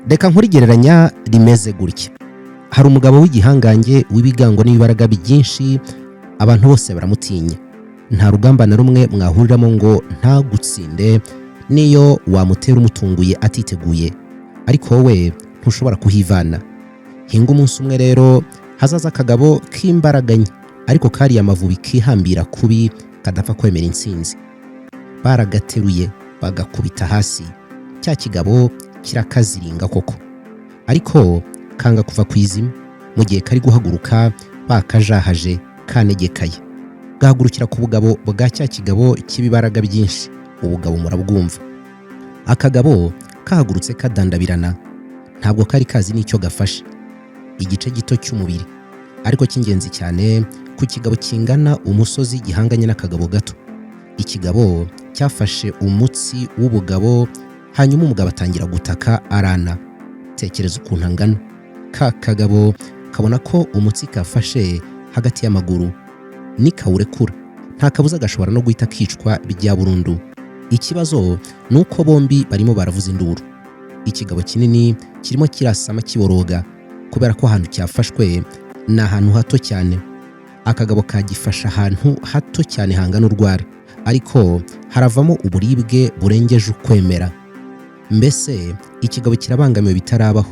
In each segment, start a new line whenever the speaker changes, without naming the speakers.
Reka nkurigereranya rimeze gutya: hari umugabo w'igihangange, w'ibigango n'ibibaraga byinshi, abantu bose baramutinya. Nta rugamba na rumwe mwahuriramo ngo ntagutsinde, niyo wamutera umutunguye atiteguye, ariko wowe ntushobora kuhivana. Hinga umunsi umwe rero hazaza akagabo k'imbaraga nke, ariko kariya amavubi, kihambira kubi, kadapfa kwemera intsinzi. Baragateruye bagakubita hasi, cya kigabo kirakaziringa koko, ariko kanga kuva ku izima. Mu gihe kari guhaguruka bakajahaje, kanegekaye, gahagurukira ku bugabo bwa cya kigabo cy'ibibaraga byinshi. Ubugabo murabwumva. Akagabo kahagurutse kadandabirana, ntabwo kari kazi n'icyo gafashe, igice gito cy'umubiri ariko cy'ingenzi cyane ku kigabo kingana umusozi gihanganye n'akagabo gato. Ikigabo cyafashe umutsi w'ubugabo, hanyuma umugabo atangira gutaka arana. Tekereza ukuntu angana. Ka kagabo kabona ko umutsi kafashe hagati y'amaguru nikawurekura, nta kabuza gashobora no guhita kicwa bya burundu. Ikibazo ni uko bombi barimo baravuza induru. Ikigabo kinini kirimo kirasama, kiboroga, kubera ko ahantu cyafashwe ni ahantu hato cyane. Akagabo kagifasha ahantu hato cyane hangana urwara, ariko haravamo uburibwe burengeje ukwemera. Mbese ikigabo kirabangamiwe bitarabaho.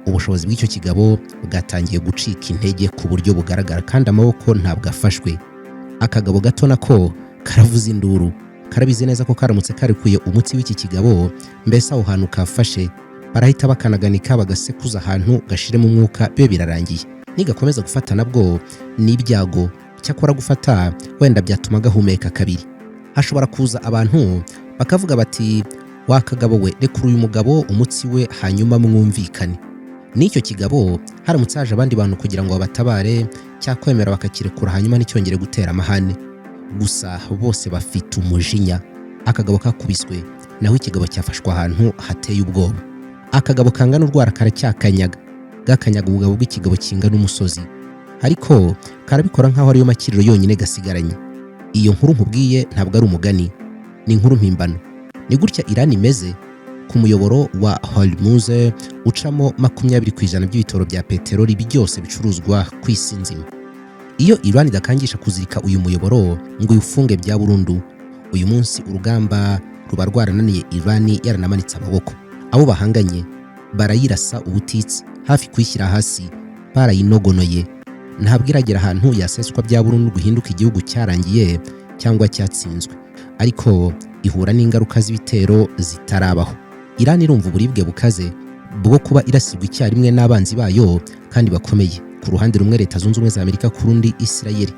Ubushobozi bw'icyo kigabo bwatangiye gucika intege ku buryo bugaragara, kandi amaboko ntabwo afashwe. Akagabo gato nako karavuza induru, karabizi neza ko karamutse karekuye umutsi w'iki kigabo, mbese aho hantu kafashe barahita bakanaganika, bagasekuza ahantu gashiremo umwuka, bibe birarangiye. Nigakomeza gufata nabwo ni ibyago. Cyakora gufata wenda byatuma gahumeka kabiri. Hashobora kuza abantu bakavuga bati: "Wa kagabo we, rekura uyu mugabo umutsi we, hanyuma mwumvikane." N'icyo kigabo, haramutse haje abandi bantu kugira ngo babatabare, cyakwemera bakakirekura, hanyuma nticyongere gutera amahane. Gusa bose bafite umujinya. Akagabo kakubiswe, naho ikigabo cyafashwe ahantu hateye ubwoba. Akagabo kangana urwara karacyakanyaga, gakanyaga ubugabo bw'ikigabo kingana umusozi, ariko karabikora nk'aho ariyo makiriro yonyine gasigaranye. Iyo nkuru nkubwiye ntabwo ari umugani, ni inkuru mpimbano. Ni gutya Irani imeze ku muyoboro wa Hormuz, ucamo 20% by'ibitoro bya peteroli byose bicuruzwa ku isi nzima. Iyo Iran idakangisha kuzirika uyu muyoboro ngo uyifunge bya burundu, uyu munsi urugamba ruba rwarananiye Iran, yaranamanitse amaboko. Abo bahanganye barayirasa ubutitsa, hafi kuyishyira hasi, barayinogonoye. Ntabwo iragera ahantu yaseswa bya burundu, guhinduka igihugu cyarangiye cyangwa cyatsinzwe, ariko ihura n'ingaruka z'ibitero zitarabaho. Iran irumva uburibwe bukaze bwo kuba irasirwa icyarimwe n'abanzi bayo kandi bakomeye: ku ruhande rumwe Leta Zunze Ubumwe za Amerika, ku rundi Isirayeli.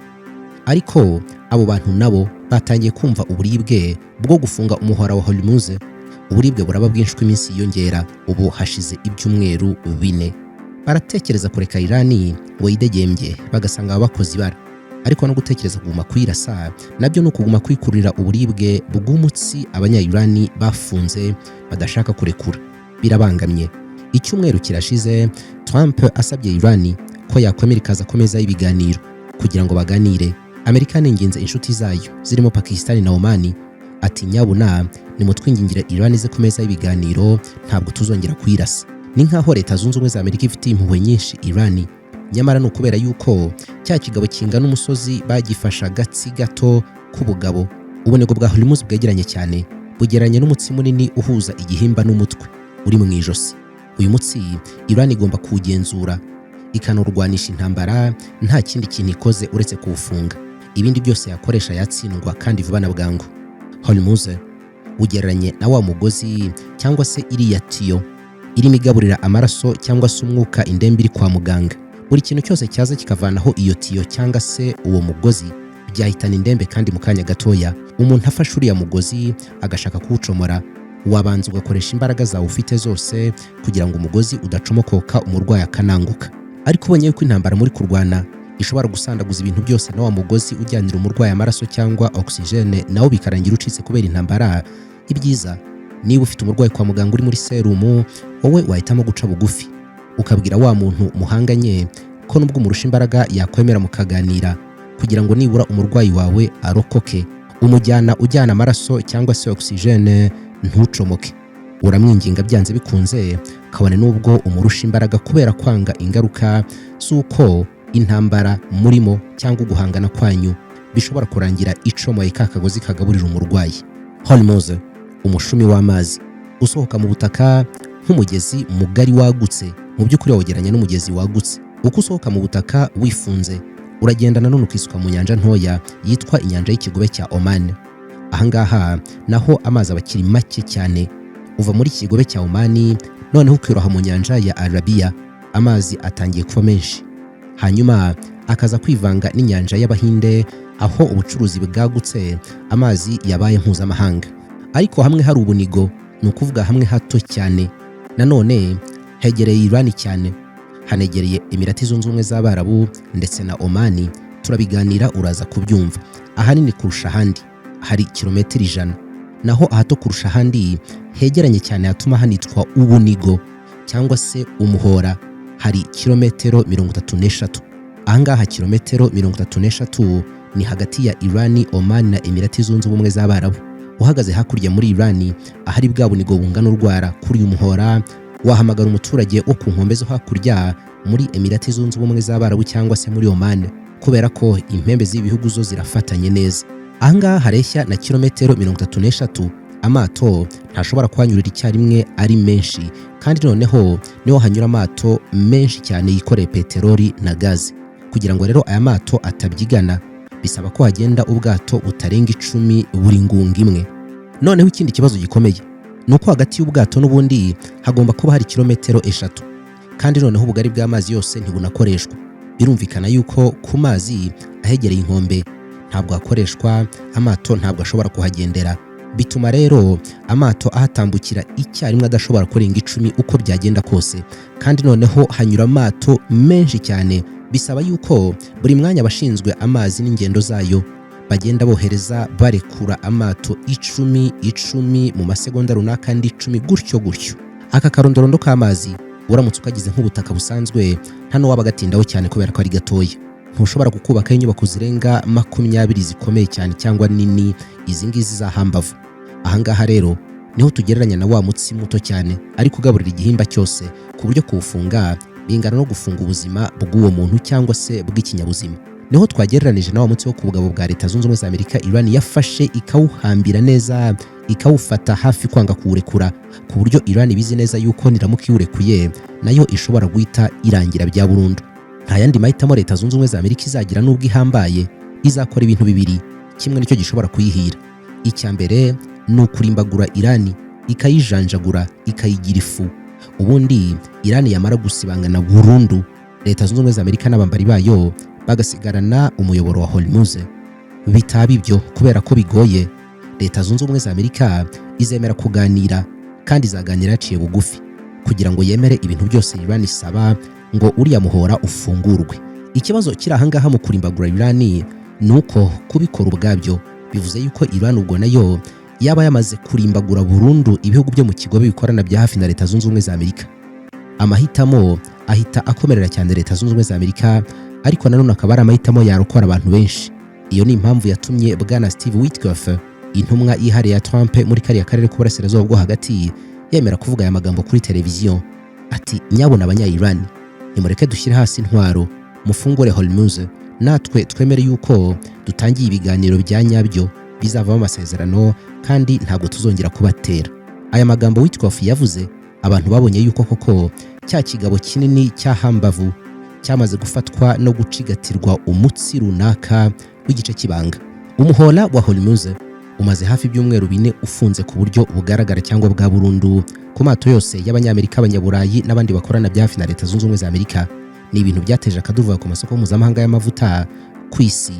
Ariko abo bantu nabo batangiye kumva uburibwe bwo gufunga umuhora wa Hormuz. Uburibwe buraba bwinshi uko iminsi yiyongera. Ubu hashize ibyumweru 4. Baratekereza kureka Irani ngo yidegembye, bagasanga bakoze ibara, ariko no gutekereza kuguma kuyirasa nabyo ni ukuguma kwikururira uburibwe bw'umutsi Abanya-Irani bafunze badashaka kurekura. Birabangamye. Icyumweru kirashize Trump asabye Irani ko yakwemera ikaza ku meza y'ibiganiro kugira ngo baganire. Amerika yaninginze inshuti zayo zirimo Pakistan na Oman, ati: "Nyabuna nimutwingingire Iran ize ku meza y'ibiganiro, ntabwo tuzongera kuyirasa." Ni nkaho Leta Zunze Ubumwe za Amerika ifitiye impuhwe nyinshi Iran, nyamara ni ukubera yuko cya kigabo kingana umusozi bagifashe agatsi gato k'ubugabo. Ubunego bwa Hormuz bwegeranye cyane, bugeranye n'umutsi munini uhuza igihimba n'umutwe uri mu ijosi. Uyu mutsi Iran igomba kuwugenzura, ikanarwanisha intambara, nta kindi kintu ikoze uretse kuwufunga. Ibindi byose yakoresha yatsindwa, kandi vuba na bwangu. Hormuz ugereranye na wa mugozi cyangwa se iriya tiyo irimo igaburira amaraso cyangwa se umwuka indembe iri kwa muganga. Buri kintu cyose cyaza kikavanaho iyo tiyo cyangwa se uwo mugozi byahitana indembe, kandi mu kanya gatoya. Umuntu afashe uriya mugozi agashaka kuwucomora, wabanza ugakoresha imbaraga zawe ufite zose kugira ngo umugozi udacomokoka, umurwayi akananguka. Ariko ubonye yuko intambara muri kurwana ishobora gusandaguza ibintu byose, na wa mugozi ujyanira umurwayi amaraso cyangwa oxygène nawo bikarangira ucitse kubera intambara, ibyiza, niba ufite umurwayi kwa muganga uri muri serumu, wowe wahitamo guca bugufi, ukabwira wa muntu muhanganye ko nubwo umurusha imbaraga yakwemera mukaganira, kugira ngo nibura umurwayi wawe arokoke. Umujyana ujyana amaraso cyangwa se oxygène ntucomoke. Uramwinginga byanze bikunze. Kabone n'ubwo umurusha imbaraga, kubera kwanga ingaruka z'uko intambara murimo cyangwa uguhangana kwanyu bishobora kurangira icomoye ka kagozi kagaburira umurwayi. Hormuz, umushumi w'amazi usohoka mu butaka nk'umugezi mugari wagutse. Mu by'ukuri wawugereranya n'umugezi wagutse. Uko usohoka mu butaka wifunze, uragenda nanone ukisuka mu nyanja ntoya yitwa inyanja y'ikigobe cya Oman. Ahangaha naho amazi aba akiri make cyane. Uva muri iki kigobe cya Oman, noneho ukiroha mu nyanja ya Arabiya, amazi atangiye kuba menshi, hanyuma akaza kwivanga n'inyanja y'Abahinde, aho ubucuruzi bwagutse, amazi yabaye mpuzamahanga. Ariko hamwe hari ubunigo, ni ukuvuga hamwe hato cyane, nanone hegereye Irani cyane, hanegereye Emirati Zunze Ubumwe z'Abarabu ndetse na Omani. Turabiganira, uraza kubyumva. Ahanini kurusha ahandi hari kilometero 100. Naho ahato kurusha ahandi hegeranye cyane hatuma hanitwa ubunigo cyangwa se umuhora hari kilometero 33. Ahangaha kilometero 33 ni hagati ya Irani, Oman na Emirati Zunze Ubumwe z'Abarabu. Uhagaze hakurya muri Irani ahari bwa bunigo bungana urwara kuri uyu muhora, wahamagara umuturage wo ku nkombe zo hakurya muri Emirati Zunze Ubumwe z'Abarabu cyangwa se muri Oman, kubera ko impembe z'ibi bihugu zo zirafatanye neza. Ahangaha hareshya na kilometero 33, amato ntashobora kuhanyurira icyarimwe ari menshi, kandi noneho niho hanyura amato menshi cyane yikoreye peteroli na gaze. Kugira ngo rero aya mato atabyigana, bisaba ko hagenda ubwato butarenga 10 buri ngunga imwe. Noneho ikindi kibazo gikomeye ni uko hagati y'ubwato n'ubundi hagomba kuba hari kilometero 3, kandi noneho ubugari bw'amazi yose ntibunakoreshwa. Birumvikana yuko ku mazi ahegereye inkombe ntabwo hakoreshwa, amato ntabwo ashobora kuhagendera. Bituma rero amato ahatambukira icyarimwe adashobora kurenga 10 uko byagenda kose, kandi noneho hanyura amato menshi cyane. Bisaba yuko buri mwanya abashinzwe amazi n'ingendo zayo bagenda bohereza, barekura amato 10 10 mu masegonda runaka, andi 10, gutyo gutyo. Aka karondorondo k'amazi, uramutse ukagize nk'ubutaka busanzwe, nta n'uwaba agatindaho cyane, kubera ko ari gatoya. Ntushobora kukubakaho inyubako zirenga 20 zikomeye cyane cyangwa nini, izi ngizi za hambavu. Ahangaha rero niho tugereranya na wa mutsi muto cyane ariko ugaburira igihimba cyose, ku buryo kuwufunga bingana no gufunga ubuzima bw'uwo muntu cyangwa se bw'ikinyabuzima. Niho twagereranije na wa mutsi wo ku bugabo bwa Leta Zunze Ubumwe za Amerika, Iran yafashe ikawuhambira neza, ikawufata hafi kwanga kuwurekura, ku buryo Iran ibizi neza yuko niramuka iwurekuye nayo ishobora guhita irangira bya burundu. Nta yandi mahitamo Leta Zunze Ubumwe za Amerika izagira. N'ubwo ihambaye, izakora ibintu bibiri, kimwe nicyo gishobora kuyihira. Icya mbere ni ukurimbagura Irani, ikayijanjagura, ikayigira ifu. Ubundi Irani yamara gusibangana burundu, Leta Zunze Ubumwe za Amerika n'abambari bayo bagasigarana umuyoboro wa Hormuz. Bitaba ibyo, kubera ko bigoye, Leta Zunze Ubumwe za Amerika izemera kuganira, kandi izaganira yaciye bugufi kugira ngo yemere ibintu byose Iran isaba ngo uriya muhora ufungurwe. Ikibazo kiri ahangaha mu kurimbagura Iran ni uko kubikora ubwabyo bivuze yuko Iran ubwo nayo yaba yamaze kurimbagura burundu ibihugu byo mu kigobe bikorana bya hafi na Leta Zunze Ubumwe za Amerika. Amahitamo ahita akomerera cyane Leta Zunze Ubumwe za Amerika, ariko nanone akaba ari amahitamo yarokora abantu benshi. Iyo ni impamvu yatumye bwana Steve Witkoff, intumwa yihariye ya Trump muri kariya karere k'uburasirazuba bwo hagati, yemera kuvuga aya magambo kuri televiziyo, ati: "Nyabona abanya-Iran, nimureke dushyire hasi intwaro, mufungure Hormuz, natwe twemere yuko dutangiye ibiganiro bya nyabyo bizavamo amasezerano, kandi ntabwo tuzongera kubatera." Aya magambo Witkoff yavuze, abantu babonye yuko koko cya kigabo kinini cya hambavu cyamaze gufatwa no gucigatirwa umutsi runaka w'igice cy'ibanga. Umuhora wa Hormuz umaze hafi ibyumweru 4 ufunze ku buryo bugaragara cyangwa bwa burundu ku mato yose y'Abanyamerika, Abanyaburayi n'abandi bakorana bya hafi na Leta Zunze Ubumwe za Amerika. Ni ibintu byateje akaduruvayo ku masoko mpuzamahanga y'amavuta ku isi,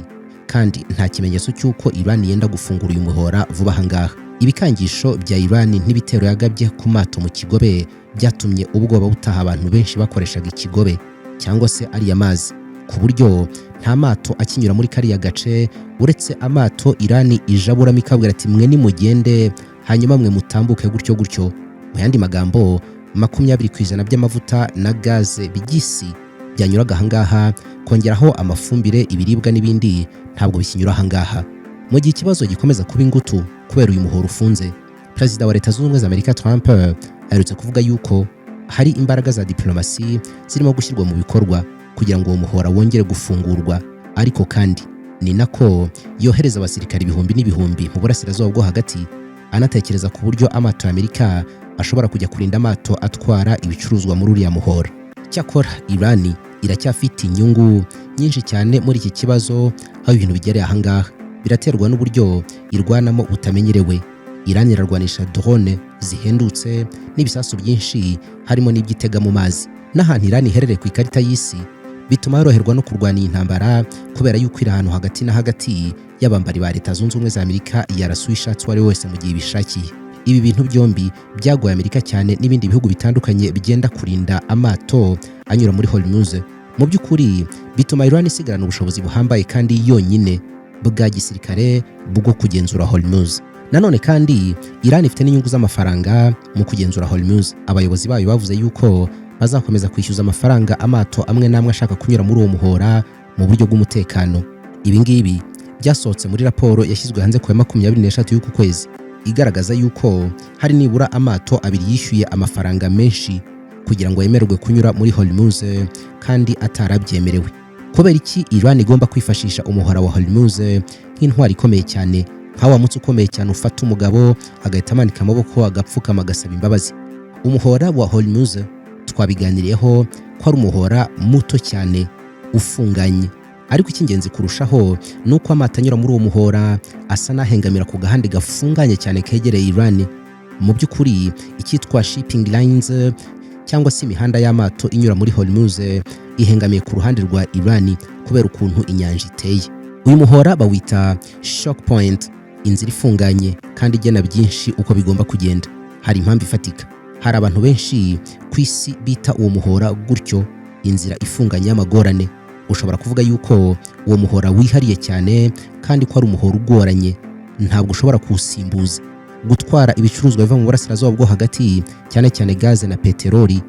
kandi nta kimenyetso cy'uko Iran yenda gufungura uyu muhora vuba aha ngaha. Ibikangisho bya Iran n'ibitero yagabye ku mato mu kigobe byatumye ubwoba butaha abantu benshi bakoreshaga ikigobe cyangwa se ariya mazi, ku buryo nta mato akinyura muri kariya gace, uretse amato Iran ijaburamo ikabwira ati: "Mwe nimugende, hanyuma mwe mutambuke," gutyo gutyo. Mu yandi magambo, 20% by'amavuta na gaze by'isi byanyuraga ahangaha, kongeraho amafumbire, ibiribwa n'ibindi, ntabwo bikinyura ahangaha. Mu gihe ikibazo gikomeza kuba ingutu kubera uyu muhoro ufunze, Perezida wa Leta Zunze Ubumwe za Amerika Trump aherutse kuvuga yuko Hari imbaraga za diplomasi zirimo gushyirwa mu bikorwa kugira ngo uwo muhora wongere gufungurwa, ariko kandi ni nako yohereza abasirikari ibihumbi n'ibihumbi mu Burasirazuba bwo Hagati, anatekereza ku buryo amato ya Amerika ashobora kujya kurinda amato atwara ibicuruzwa muri uriya muhora. Cyakora Irani iracyafite inyungu nyinshi cyane muri iki kibazo. Aho ibintu bigereye ahangaha biraterwa n'uburyo irwanamo butamenyerewe. Irani irarwanisha drone zihendutse n'ibisasu byinshi, harimo n'ibyitega mu mazi. N'ahantu Irani iherereye ku ikarita y'isi bituma yoroherwa no kurwana iyi ntambara, kubera yuko iri ahantu hagati na hagati y'abambari ba Leta Zunze Ubumwe za Amerika, yarasuye ishatse uwo ari we wese mu gihe ibishakiye. Ibi bintu byombi byagoye Amerika cyane n'ibindi bihugu bitandukanye bigenda kurinda amato anyura muri Hormuz. Mu by'ukuri bituma Iran isigarana ubushobozi buhambaye kandi yonyine bwa gisirikare bwo kugenzura Hormuz. Nanone kandi Iran ifite n'inyungu z'amafaranga mu kugenzura Hormuz. Abayobozi bayo bavuze yuko bazakomeza kwishyuza amafaranga amato amwe n'amwe ashaka kunyura muri uwo muhora mu buryo bw'umutekano. Ibi ngibi byasohotse muri raporo yashyizwe hanze ku ya 23 y'uku kwezi, igaragaza yuko hari nibura amato abiri yishyuye amafaranga menshi kugira ngo yemererwe kunyura muri Hormuz kandi atarabyemerewe. Kubera iki Iran igomba kwifashisha umuhora wa Hormuz nk'intwari ikomeye cyane, nka wa munsi ukomeye cyane ufata umugabo agahita amanika amaboko, agapfukama, agasaba imbabazi? Umuhora wa Hormuz twabiganiriyeho ko ari umuhora muto cyane ufunganye, ariko icy'ingenzi kurushaho ni uko amato anyura muri uwo muhora asa n'ahengamira ku gahandi gafunganye cyane kegereye Iran. Mu by'ukuri icyitwa shipping lines cyangwa se imihanda y'amato inyura muri Hormuz ihengamiye ku ruhande rwa Iran kubera ukuntu inyanja iteye. Uyu muhora bawita choke point, inzira ifunganye kandi igena byinshi uko bigomba kugenda. Hari impamvu ifatika hari abantu benshi ku isi bita uwo muhora gutyo, inzira ifunganye y'amagorane. Ushobora kuvuga yuko uwo muhora wihariye cyane kandi ko ari umuhora ugoranye, ntabwo ushobora kuwusimbuza. Gutwara ibicuruzwa biva mu Burasirazuba bwo Hagati, cyane cyane gaze na peteroli,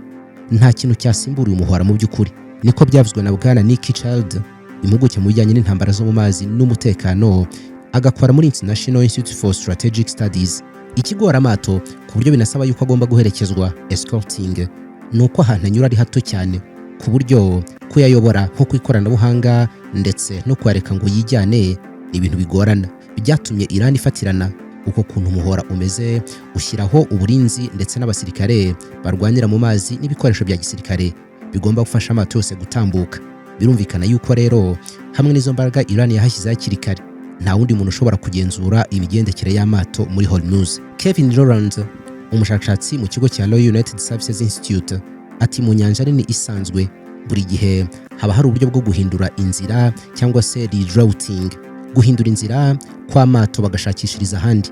nta kintu cyasimbura uyu muhora mu by'ukuri. Niko byavuzwe na bwana Nick Child, impuguke mu bijyanye n'intambara zo mu mazi n'umutekano, agakora muri International Institute for Strategic Studies. Ikigora amato ku buryo binasaba yuko agomba guherekezwa, escorting, ni uko ahantu anyura ari hato cyane, ku buryo kuyayobora nko ku ikoranabuhanga ndetse no kuyareka ngo yijyane ni ibintu bigorana. Byatumye Iran ifatirana uko kuntu umuhora umeze, ushyiraho uburinzi ndetse n'abasirikare barwanira mu mazi n'ibikoresho bya gisirikare bigomba gufasha amato yose gutambuka. Birumvikana yuko rero hamwe n'izo mbaraga Iran yahashyize hakiri kare, nta wundi muntu ushobora kugenzura imigendekere y'amato muri Hormuz. Kevin Rowland, umushakashatsi mu kigo cya Royal United Services Institute, ati: "Mu nyanja nini isanzwe buri gihe haba hari uburyo bwo guhindura inzira cyangwa se rerouting, guhindura inzira kw'amato bagashakishiriza ahandi."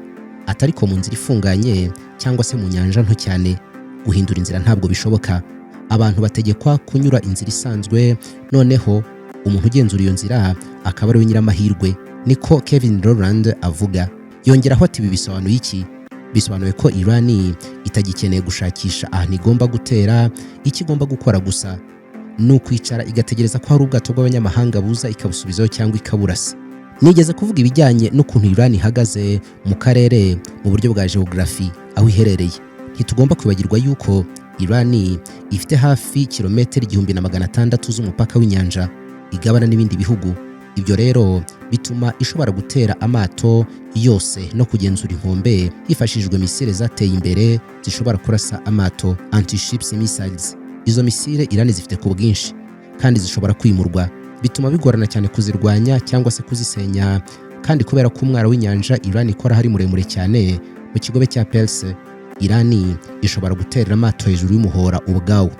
Atari ko mu nzira ifunganye cyangwa se mu nyanja nto cyane, guhindura inzira ntabwo bishoboka. Abantu bategekwa kunyura inzira isanzwe, noneho umuntu ugenzura iyo nzira akaba ari we nyiramahirwe. Niko Kevin Rowland avuga. Yongeraho ati: "Ibi bisobanuye iki? Bisobanuye ko Iran itagikeneye gushakisha ahantu igomba gutera. Icyo igomba gukora gusa ni ukwicara igategereza ko hari ubwato bw'abanyamahanga buza, ikabusubizaho cyangwa ikaburasa." Nigeze kuvuga ibijyanye n'ukuntu Iran ihagaze mu karere mu buryo bwa geography, aho iherereye. Ntitugomba kwibagirwa yuko Iran ifite hafi kilometero 1600 z'umupaka w'inyanja igabana n'ibindi bihugu. Ibyo rero bituma ishobora gutera amato yose no kugenzura inkombe hifashishijwe misile zateye imbere zishobora kurasa amato, anti-ships missiles. Izo misile Iran zifite ku bwinshi kandi zishobora kwimurwa, bituma bigorana cyane kuzirwanya cyangwa se kuzisenya. Kandi kubera ko umwaro w'inyanja Iran ikora hari muremure cyane mu kigobe cya Perse, Iran ishobora guterera amato hejuru y'umuhora ubwawo.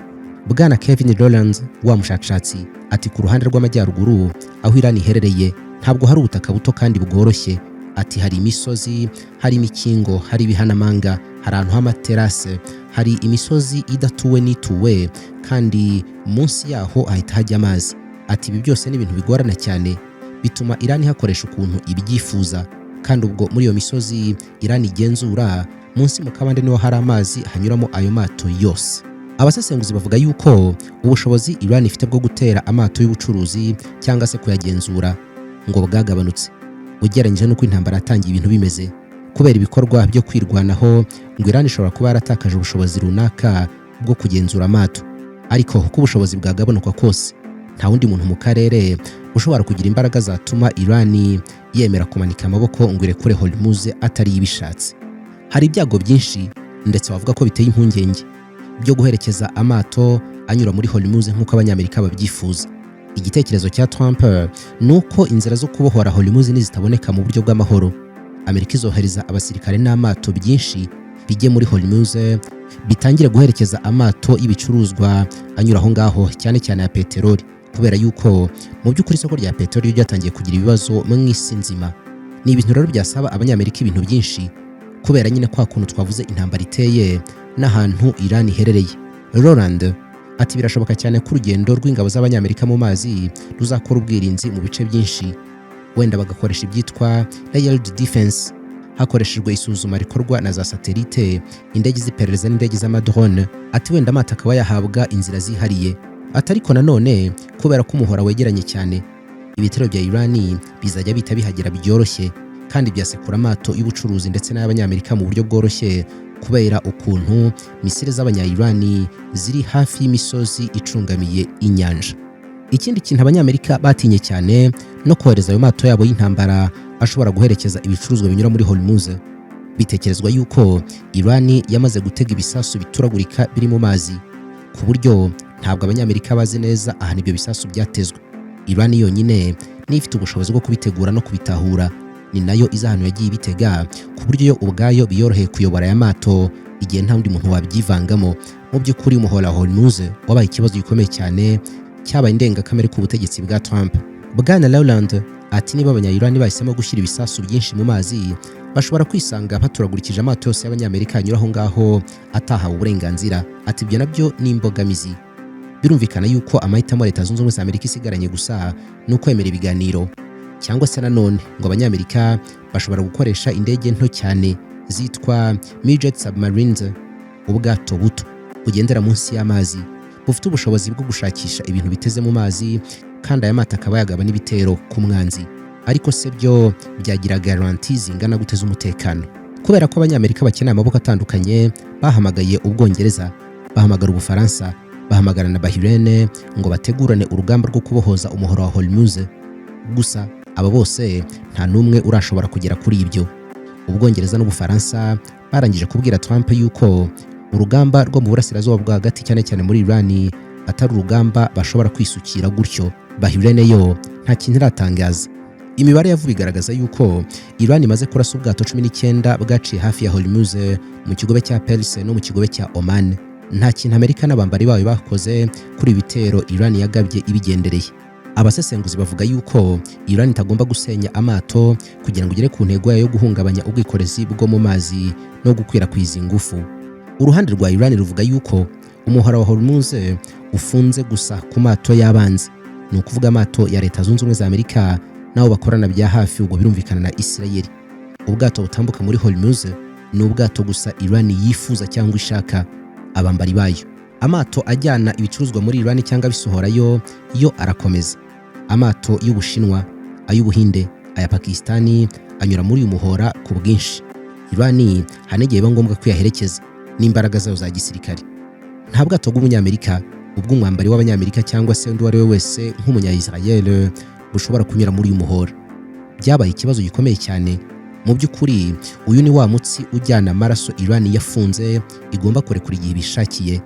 Bwana Kevin Rowlands, wa mushakashatsi, ati: "Ku ruhande rw'amajyaruguru aho Iran iherereye ntabwo hari ubutaka buto kandi bworoshye." Ati: "Hari imisozi, hari imikingo, hari ibihanamanga, hari ahantu h'amaterase, hari imisozi idatuwe n'ituwe, kandi munsi yaho hahita hajya amazi." Ati: "Ibi byose ni ibintu bigorana cyane, bituma Iran ihakoresha ukuntu ibyifuza." Kandi ubwo muri iyo misozi Iran igenzura munsi mu kabande niho hari amazi hanyuramo ayo mato yose. Abasesenguzi bavuga yuko ubushobozi Iran ifite bwo gutera amato y'ubucuruzi cyangwa se kuyagenzura ngo bwagabanutse ugereranyije n'uko intambara yatangiye ibintu bimeze. Kubera ibikorwa byo kwirwanaho, ngo Iran ishobora kuba yaratakaje ubushobozi runaka bwo gutera amato y'ubucuruzi. bwo kugenzura amato. Ariko uko ubushobozi bwagabanuka kose, nta wundi muntu mu karere ushobora kugira imbaraga zatuma Iran yemera kumanika amaboko ngo irekure Hormuz atari ibishatse. Hari ibyago byinshi, ndetse wavuga ko biteye impungenge, byo guherekeza amato anyura muri Hormuz nk'uko Abanyamerika babyifuza. Igitekerezo cya Trump ni uko inzira zo kubohora Hormuz nizitaboneka mu buryo bw'amahoro, Amerika izohereza abasirikare n'amato byinshi bijye muri Hormuz, bitangire guherekeza amato y'ibicuruzwa anyura aho ngaho, cyane cyane ya peteroli, kubera yuko mu by'ukuri isoko rya peteroli ryatangiye kugira ibibazo mu isi nzima. Ni ibintu rero byasaba Abanyamerika ibintu byinshi, kubera nyine kwa kuntu twavuze intambara iteye n'ahantu Iran iherereye. Roland ati: "Birashoboka cyane ko urugendo rw'ingabo z'Abanyamerika mu mazi ruzakora ubwirinzi mu bice byinshi, wenda bagakoresha ibyitwa layered defense, hakoreshejwe isuzuma rikorwa na za satelite, indege z'iperereza n'indege z'amadrone." Ati: "Wenda amato akaba yahabwa inzira zihariye." Ati: "Ariko nanone kubera ko umuhora wegeranye cyane, ibitero bya Iran bizajya bihita bihagera byoroshye, kandi byasekura amato y'ubucuruzi ndetse n'ay'Abanyamerika mu buryo bworoshye, kubera ukuntu misile z'Abanya-Iran ziri hafi y'imisozi icungamiye inyanja." Ikindi kintu Abanyamerika batinye cyane no kohereza ayo mato yabo y'intambara ashobora guherekeza ibicuruzwa binyura muri Hormuz, bitekerezwa yuko Iran yamaze gutega ibisasu bituragurika biri mu mazi, ku buryo ntabwo Abanyamerika bazi neza ahantu ibyo bisasu byatezwe. Iran yonyine niyo ifite ubushobozi bwo kubitegura no kubitahura, ni nayo izi ahantu yagiye ibitega, ku buryo yo ubwayo biyoroheye kuyobora aya mato igihe nta wundi muntu wabyivangamo. Mu by'ukuri umuhora Hormuz wabaye ikibazo gikomeye cyane, cyabaye indengakamere ku butegetsi bwa Trump. Bwana Rowland ati: "Niba Abanya-Iran bahisemo gushyira ibisasu byinshi mu mazi, bashobora kwisanga baturagurikije amato yose y'Abanyamerika anyura aho ngaho atahawe uburenganzira." Ati: "Ibyo nabyo ni imbogamizi." Birumvikana yuko amahitamo Leta Zunze Ubumwe za Amerika isigaranye gusa ni ukwemera ibiganiro, cyangwa se nanone ngo Abanyamerika bashobora gukoresha indege nto cyane zitwa midget submarines, ubwato buto bugendera munsi y'amazi bufite ubushobozi bwo gushakisha ibintu biteze mu mazi, kandi aya mato akaba yagaba n'ibitero ku mwanzi. Ariko se byo byagira garanti zingana gute z'umutekano? Kubera ko Abanyamerika bakeneye amaboko atandukanye, bahamagaye Ubwongereza, bahamagara Ubufaransa, bahamagara na Bahrain ngo bategurane urugamba rwo kubohoza umuhoro wa Hormuz. Gusa aba bose nta n'umwe urashobora kugera kuri ibyo. Ubwongereza n'Ubufaransa barangije kubwira Trump yuko urugamba rwo mu burasirazuba bwo hagati, cyane cyane muri Iran, atari urugamba bashobora kwisukira gutyo. Bahrain yo nta kintu iratangaza. Imibare ya vuba igaragaza yuko Iran imaze kurasa ubwato 19 bwaciye hafi ya Hormuz, mu kigobe cya Perse no mu kigobe cya Oman. Nta kintu Amerika n'abambari bayo bakoze kuri ibi bitero Iran yagabye ibigendereye. Abasesenguzi bavuga yuko Iran itagomba gusenya amato kugira ngo igere ku ntego yayo yo guhungabanya ubwikorezi bwo mu mazi no gukwirakwiza ingufu. Uruhande rwa Iran ruvuga yuko umuhora wa Hormuz ufunze gusa ku mato y'abanzi, ni ukuvuga amato ya Leta Zunze Ubumwe za Amerika n'abo bakorana bya hafi, ubwo birumvikana na Israel. Ubwato butambuka muri Hormuz ni ubwato gusa Iran yifuza cyangwa ishaka, abambari bayo. Amato ajyana ibicuruzwa muri Iran cyangwa abisohorayo yo arakomeza. Amato y'Ubushinwa, ay'Ubuhinde, aya Pakistani anyura muri uyu muhora ku bwinshi. Iran hari n'igihe biba ngombwa ko yaherekeza n'imbaraga zayo za gisirikare. Nta bwato bw'Umunyamerika, ubw'umwambari w'Abanyamerika cyangwa se undi uwo ari we wese nk'Umunya-Israel bushobora kunyura muri uyu muhora. Byabaye ikibazo gikomeye cyane. Mu by'ukuri uyu ni wa mutsi ujyana amaraso Iran yafunze, igomba kurekura igihe ibishakiye.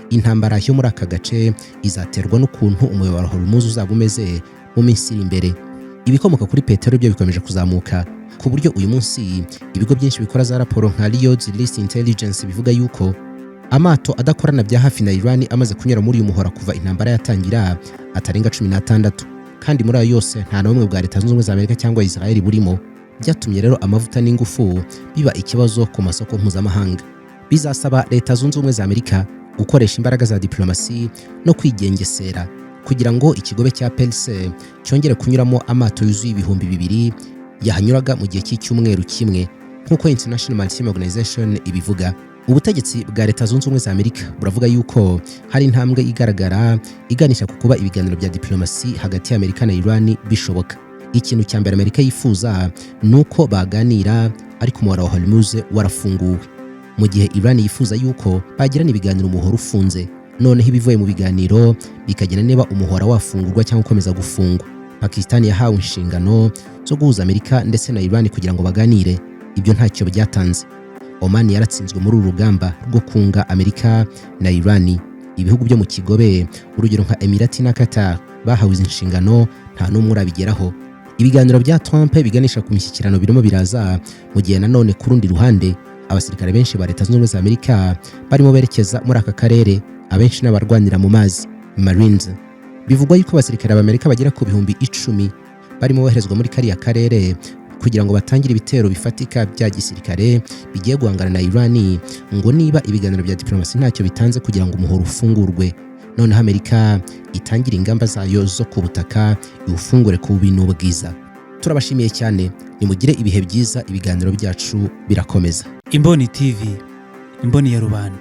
Intambara yo muri aka gace izaterwa n'ukuntu umuyoboro wa Hormuz uzaba umeze mu minsi iri imbere. Ibikomoka kuri peteroli byo bikomeje kuzamuka, ku buryo uyu munsi ibigo byinshi bikora za raporo nka Lloyd's List Intelligence bivuga yuko amato adakorana bya hafi na Iran amaze kunyura muri uyu muhora kuva intambara yatangira atarenga 16, kandi muri ayo yose nta na bumwe bwa Leta Zunze Ubumwe za Amerika cyangwa Israel burimo. Byatumye rero amavuta n'ingufu biba ikibazo ku masoko mpuzamahanga. Bizasaba Leta Zunze Ubumwe za Amerika gukoresha imbaraga za diplomasi no kwigengesera kugira ngo ikigobe cya Perse cyongere kunyuramo amato yuzuye 2000 yahanyuraga mu gihe cy'icyumweru kimwe, nk'uko International Maritime Organization ibivuga. Ubutegetsi bwa Leta Zunze Ubumwe za Amerika buravuga yuko hari intambwe igaragara iganisha ku kuba ibiganiro bya diplomasi hagati ya Amerika na Iran bishoboka. Ikintu cya mbere Amerika yifuza ni uko baganira, ariko umuhora wa Hormuz warafunguwe. Mu gihe Iran yifuza yuko bagirana ibiganiro umuhora ufunze, noneho ibivuye mu biganiro bikagena niba umuhora wafungurwa cyangwa ukomeza gufungwa. Pakistan yahawe inshingano zo guhuza Amerika ndetse na Iran kugira ngo baganire. Ibyo ntacyo byatanze. Oman yaratsinzwe muri uru rugamba rwo kunga Amerika na Iran. Ibihugu byo mu Kigobe, urugero nka Emirati na Qatar, bahawe izi nshingano, nta n'umwe urabigeraho. Ibiganiro bya Trump biganisha ku mishyikirano birimo biraza mu gihe nanone ku rundi ruhande abasirikare benshi ba Leta Zunze Ubumwe za Amerika barimo berekeza muri aka karere, abenshi n'abarwanira mu mazi, Marines. Bivugwa yuko abasirikare b'Amerika bagera ku 10,000 barimo boherezwa muri kariya karere kugira ngo batangire ibitero bifatika bya gisirikare bigiye guhangana na Iran, ngo niba ibiganiro bya diplomasi ntacyo bitanze kugira ngo umuhoro ufungurwe, noneho Amerika itangire ingamba zayo zo ku butaka, iwufungure ku bubi n'ubwiza. Turabashimiye cyane, nimugire ibihe byiza, ibiganiro byacu birakomeza.
Imboni TV, imboni ya rubanda.